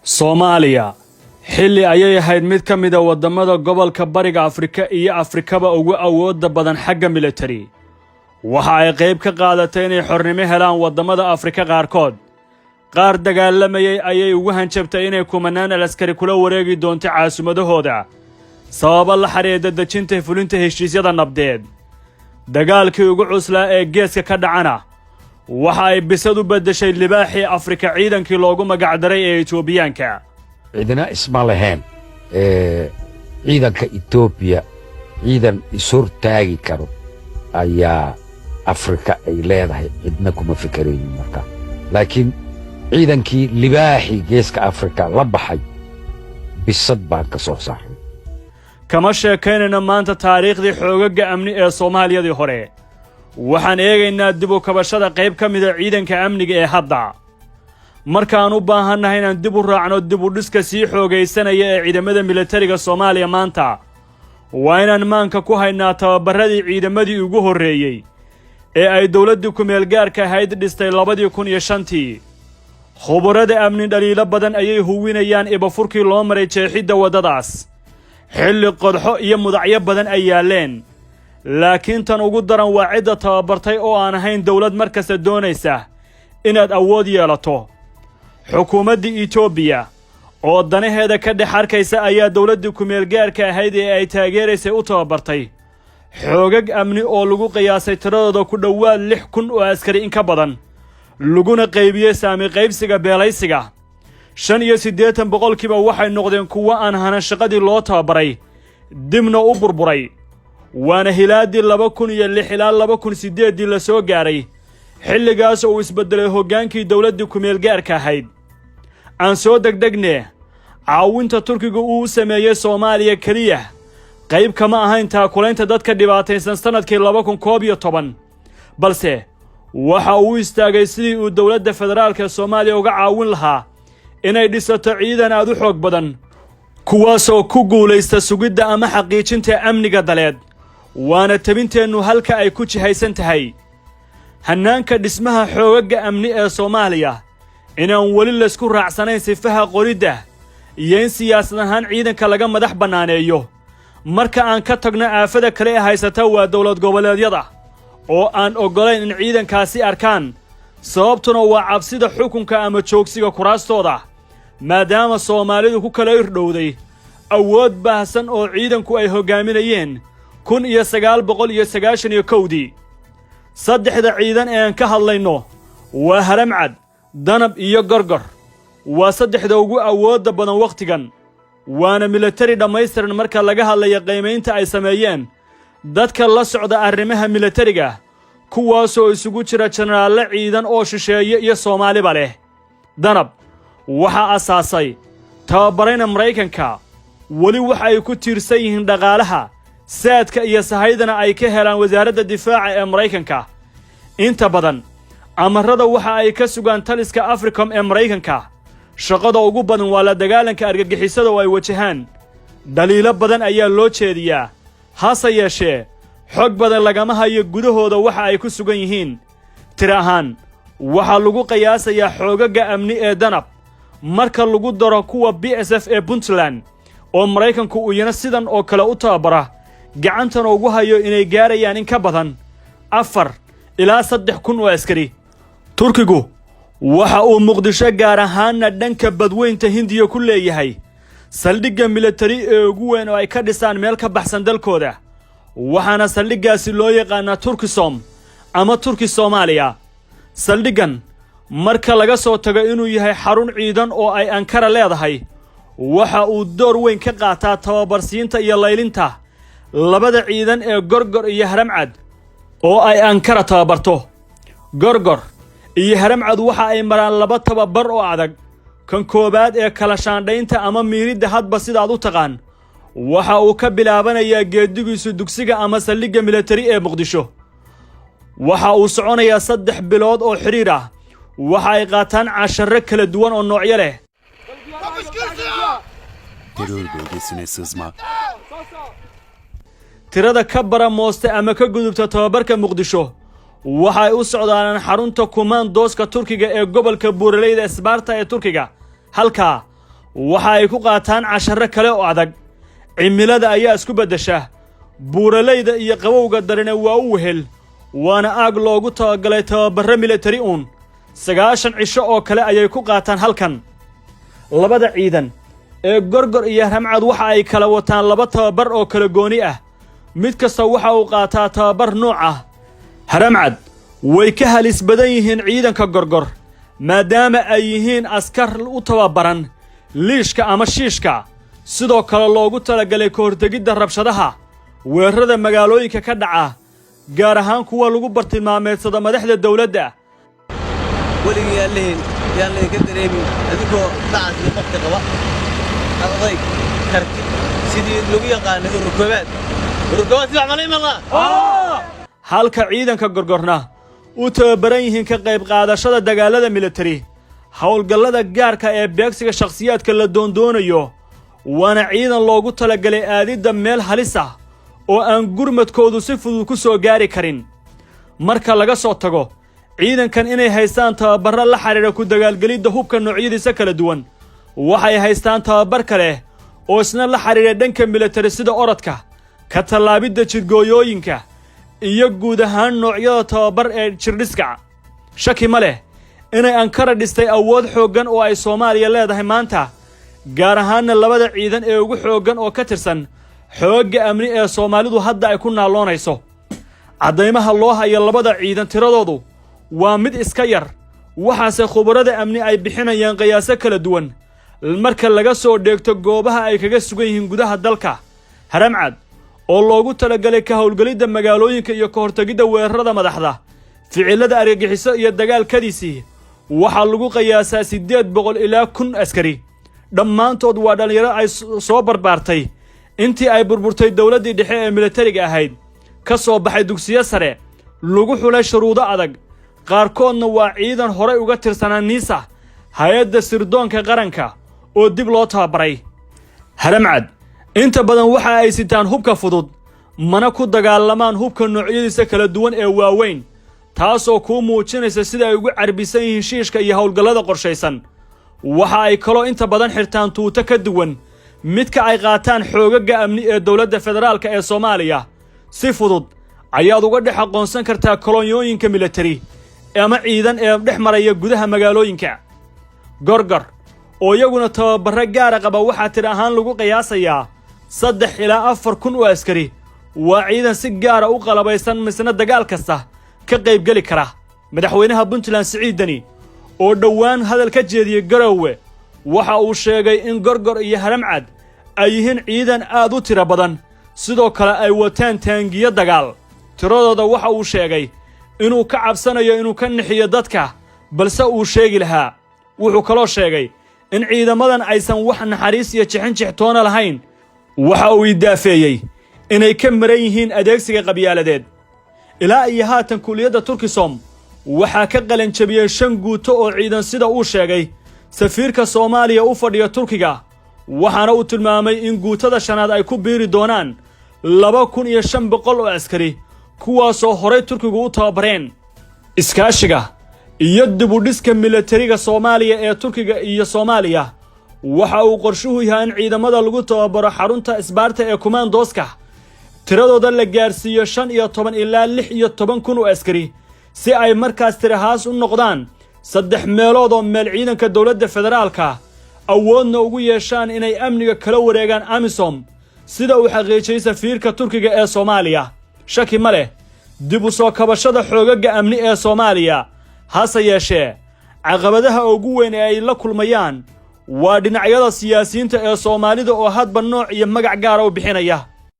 Soomaaliya xilli ayay ahayd mid ka mida waddamada gobolka Bariga Afrika iyo Afrikaba ugu awoodda badan xagga militari. Waxa ay qayb ka qaadatay inay xornimo helaan waddamada Afrika qaarkood. Qaar dagaalamayay ayay ugu hanjabtay inay kumanaan askari kula wareegi doonto caasimadahooda, sababo la xidhiidha dejinta fulinta heshiisyada nabdeed. Dagaalkii ugu cuslaa ee geeska ka dhacana waxa ay bisad u beddeshay libaaxii Afrika, ciidankii loogu magacdaray ee Etoobiyaanka. Cidina isma lahayn ciidanka Etoobiya ciidan ishortaagi karo ayaa Afrika ay leedahay, cidna kuma fikeraynin markaa. Laakiin ciidankii libaaxii geeska Afrika la baxay, bisad baan ka soo saaray. Kama sheekaynayno maanta taariikhdii xoogagga amni ee Soomaaliyadii hore. Waxaan eegaynaa dib u kabashada qayb ka mida ciidanka amniga ee hadda. Markaan u baahannahay inaan dib u raacno dib u dhiska sii xoogaysanaya ee ciidamada militariga Soomaaliya maanta, waa inaan maanka ku haynaa tababarradii ciidamadii ugu horreeyey ee ay dowladdii ku-meelgaarka ahayd dhistay 2005-tii. Khubarada amni dhaliilo badan ayay huwinayaan ibafurkii loo maray jeexidda waddadaas, xilli qodxo iyo mudacyo badan ay yaalleen. Laakiin tan ugu daran waa cidda tababartay oo aan ahayn dowlad mar kasta doonaysa inaad awood yeelato. Xukuumaddii Etoobiya oo danaheeda ka dhex arkaysa ayaa dowladdii ku-meelgaarka ahayd ee ay taageeraysay u tababartay xoogag amni oo lagu qiyaasay tiradooda ku dhowaad 6000 oo askari in ka badan, laguna qaybiyey saami qaybsiga beelaysiga. 85% waxay noqdeen kuwo aan hanan shaqadii loo tababaray, dibna u burburay. Waana hilaaddii 2006 ilaa 2008-dii la soo gaaray, xilligaas oo uu isbeddelay hoggaankii dowladdii ku-meelgaarka ahayd. Aan soo degdegne, caawinta Turkiga uu u sameeyey Soomaaliya keliya qayb kama ahayn taakulaynta dadka dhibaataysan sannadkii 2011, balse waxa uu istaagay sidii uu dowladda federaalka Soomaaliya uga caawin lahaa inay dhisato ciidan aad u xoog badan, kuwaasoo ku guulaysta sugidda ama xaqiijinta amniga daleed. Waana tabinteennu halka ay ku jihaysan tahay hannaanka dhismaha xoogagga amni ee Soomaaliya, inaan weli laysku raacsanayn sifaha qoridda iyo in siyaasad ahaan ciidanka laga madax bannaaneeyo. Marka aan ka tagno, aafada kale ee haysata waa dowlad goboleedyada oo aan oggolayn in ciidankaasi arkaan, sababtuna waa cabsida xukunka ama joogsiga kuraastooda, maadaama Soomaalidu ku kala irdhowday awood baahsan oo ciidanku ay hoggaaminayeen 1991-dii. Saddexda ciidan ee aan ka hadlayno waa Haramcad, Danab iyo Gorgor. Waa saddexda ugu awoodda badan wakhtigan, waana milatari dhammaystiran marka laga hadlaya qiimaynta ay sameeyeen dadka la socda arrimaha milatariga, kuwaasoo isugu jira jenaraallo ciidan oo shisheeye iyo Soomaaliba leh. Danab waxaa asaasay, tababarayna Maraykanka. Weli waxa ay ku tiirsan yihiin dhaqaalaha, saadka iyo sahaydana ay ka helaan wasaaradda difaaca ee Maraykanka. Inta badan amarada waxa ay ka sugaan taliska Africom ee Maraykanka. Shaqada ugu badan waa la dagaalanka argagixisada oo ay wajahaan. Dhaliilo badan ayaa loo jeediyaa, hase yeeshee xog badan lagama hayo gudahooda waxa ay ku sugan yihiin. Tir ahaan waxaa lagu qiyaasayaa xoogagga amni ee Danab, marka lagu daro kuwa BSF ee Puntland oo Maraykanku uu iyana sidan oo kale u tababara, gacantana ugu hayo, inay gaarayaan in ka badan 4 ilaa 3 kun oo askari. Turkigu waxa uu Muqdisho, gaar ahaanna dhanka Badweynta Hindiya, ku leeyahay saldhigga militari ee ugu weyn oo ay ka dhisaan meel ka baxsan dalkooda, waxaana saldhiggaasi loo yaqaanaa Turkisom ama Turki Soomaaliya. Saldhiggan, marka laga soo tago inuu yahay xarun ciidan oo ay Ankara leedahay, waxa uu door weyn ka qaataa tababarsiinta iyo laylinta labada ciidan ee Gorgor iyo Haramcad oo ay Ankara tababarto. Gorgor iyo Haramcad waxa ay maraan laba tababar oo adag. Kan koowaad ee kala shaandhaynta ama miiridda, hadba sidaad u taqaan, waxa uu ka bilaabanayaa geedigiisu dugsiga ama saldhigga militari ee Muqdisho. Waxa uu soconayaa 3 bilood oo xidhiir ah. Waxa ay qaataan casharro kala duwan oo noocyo leh. Terör bölgesine sızma, Tirada ka baramoosta ama ka gudubta tababarka Muqdisho waxay u socdaalaan xarunta kumaandooska Turkiga ee gobolka buuraleyda Isbaarta ee Turkiga, halkaa Waxa ay ku qaataan casharro kale oo adag. Cimilada ayaa isku beddesha, buuralayda iyo qabowga darine waa u wehel, waana aag loogu talagalay tababarro militari uun. 90 cisho oo kale ayay ku qaataan halkan. Labada ciidan ee Gorgor iyo Haramcad waxa ay kala wataan laba tababar oo kala gooni ah. Mid kasta waxa uu qaataa tababar nooc ah. Haramcad way ka halis badan yihiin ciidanka Gorgor, maadaama ay yihiin askar u tababaran liishka ama shiishka, sidoo kale loogu talagalay ka hortegidda rabshadaha, weerarada magaalooyinka ka dhaca, gaar ahaan kuwa lagu bartilmaameedsada madaxda dawladda. Weligii yaan lihin yaan laydinka dareemin adinkoo dacas iyo qofka qaba adayg karti sidii lagu yaqaanay ururkoobaad. Ururkoobaad si wax malay maqlaa. Halka ciidanka Gorgorna u tababaran yihiin ka qayb qaadashada dagaalada militari, howlgallada gaarka ee beegsiga shakhsiyaadka la doondoonayo, waana ciidan loogu talagalay aadidda meel halis ah oo aan gurmadkoodu si fudud ku soo gaari karin. Marka laga soo tago ciidankan inay haystaan tababarro la xidhiidha ku dagaalgelidda hubka noocyadiisa kala duwan, waxay haystaan tababar kale oo isna la xidhiidha dhanka militari, sida orodka, ka tallaabidda jidgooyooyinka iyo guud ahaan noocyada tababar ee jirdhiska. Shaki ma leh inay Ankara dhistay awood xooggan oo ay Soomaaliya leedahay maanta, gaar ahaanna labada ciidan ee ugu xooggan oo ka tirsan xoogga amni ee Soomaalidu hadda ay ku naalloonayso. Caddaymaha loo hayo labada ciidan tiradoodu waa mid iska yar, waxaase khubarada amni ay bixinayaan qiyaaso kala duwan marka laga soo dheegto goobaha ay kaga sugan yihiin gudaha dalka. Haramcad oo loogu talagalay ka howlgelidda magaalooyinka iyo ka hortegidda weerarada madaxda, ficilada argagixiso iyo dagaalkadiisii, waxaa lagu qiyaasaa 800 ilaa 1000 askari. Dhammaantood waa dhallinyaro ay soo barbaartay intii ay burburtay dowladdii dhexe ee militariga ahayd, ka soo baxay dugsiyo sare, lagu xulay shuruudo adag. Qaarkoodna waa ciidan horay uga tirsanaa NISA, hay-adda sirdoonka qaranka, oo dib loo tababaray. Haramcad inta badan waxa ay sitaan hubka fudud, mana ku dagaalamaan hubka noocyadiisa kala duwan ee waaweyn, taasoo kuu muujinaysa sida ay ugu carbisan yihiin shiishka iyo howlgallada qorshaysan. Waxa ay kaloo inta badan xirtaan tuuto ka duwan midka ay qaataan xoogagga amni ee dowladda federaalka ee Soomaaliya. Si fudud ayaad uga dhex aqoonsan kartaa kolonyooyinka militari ama ciidan ee dhex maraya gudaha magaalooyinka. Gorgor oo iyaguna tababarro gaara qaba waxaa tir ahaan lagu qiyaasayaa 3 ilaa 4 kun oo askari. Waa ciidan si gaara u qalabaysan, misna dagaal kasta ka qaybgeli kara. Madaxweynaha Puntland Siciid Deni oo dhowaan hadal ka jeediyey Garowe waxa uu sheegay in Gorgor iyo Haramcad ay yihiin ciidan aad u tiro badan, sidoo kale ay wataan taangiyo dagaal. Tiradooda waxa uu sheegay inuu ka cabsanayo inuu ka nixiyo dadka, balse uu sheegi lahaa. Wuxuu kaloo sheegay in ciidamadan aysan wax naxariis iyo jixinjix toona lahayn. Waxa uu idaafeeyey inay ka maran yihiin adeegsiga qabyaaladeed. Ilaa iyo haatan kuliyadda Turkisom waxaa ka qalanjabiyey shan guuto oo ciidan, sida uu sheegay safiirka Soomaaliya u fadhiya Turkiga, waxaana uu tilmaamay in guutada shanaad ay ku biiri doonaan 2500 oo askari, kuwaasoo horay Turkigu u tababareen. Iskaashiga iyo dibudhiska milatariga Soomaaliya ee Turkiga iyo Soomaaliya waxa uu qorshuhu yahay in ciidamada lagu tababaro xarunta Isbaarta ee kumaandooska tiradooda la gaarsiiyo 15 ilaa 16 kun oo askari, si ay markaas tirahaas u noqdaan saddex meelood oo meel ciidanka dowladda federaalka, awoodna ugu yeeshaan inay amniga kala wareegaan AMISOM, sida uu xaqiijiyey safiirka Turkiga ee Soomaaliya. Shaki ma leh dib u soo kabashada xoogagga amni ee Soomaaliya, hase yeeshee caqabadaha ugu weyn ee ay la kulmayaan waa dhinacyada siyaasiyiinta ee Soomaalida oo hadba nooc iyo magac gaara u bixinaya.